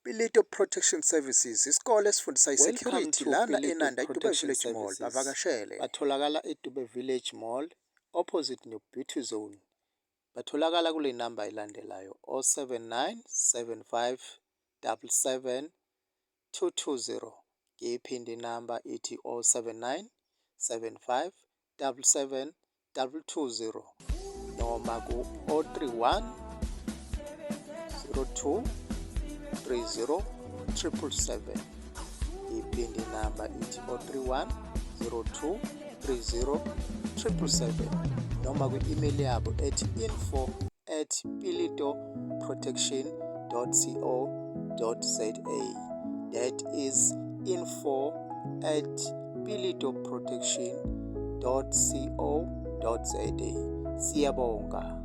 Pilito Protection Services isikole esifundisa Welcome i-security to lana Pilito eNanda iDube Protection Village Mall Services. bavakashele. Batholakala eDube Village Mall opposite ne-Beauty Zone. Batholakala kule namba elandelayo 079 75 77 220. Ngiyiphinde inamba ithi 079 75 77 220 noma ku 031 02 30 777. Iphinde inamba ithi 031 02 30 777 noma kwi-email yabo ethi info@pilitoprotection.co.za. That is info@pilitoprotection.co.za. Siyabonga.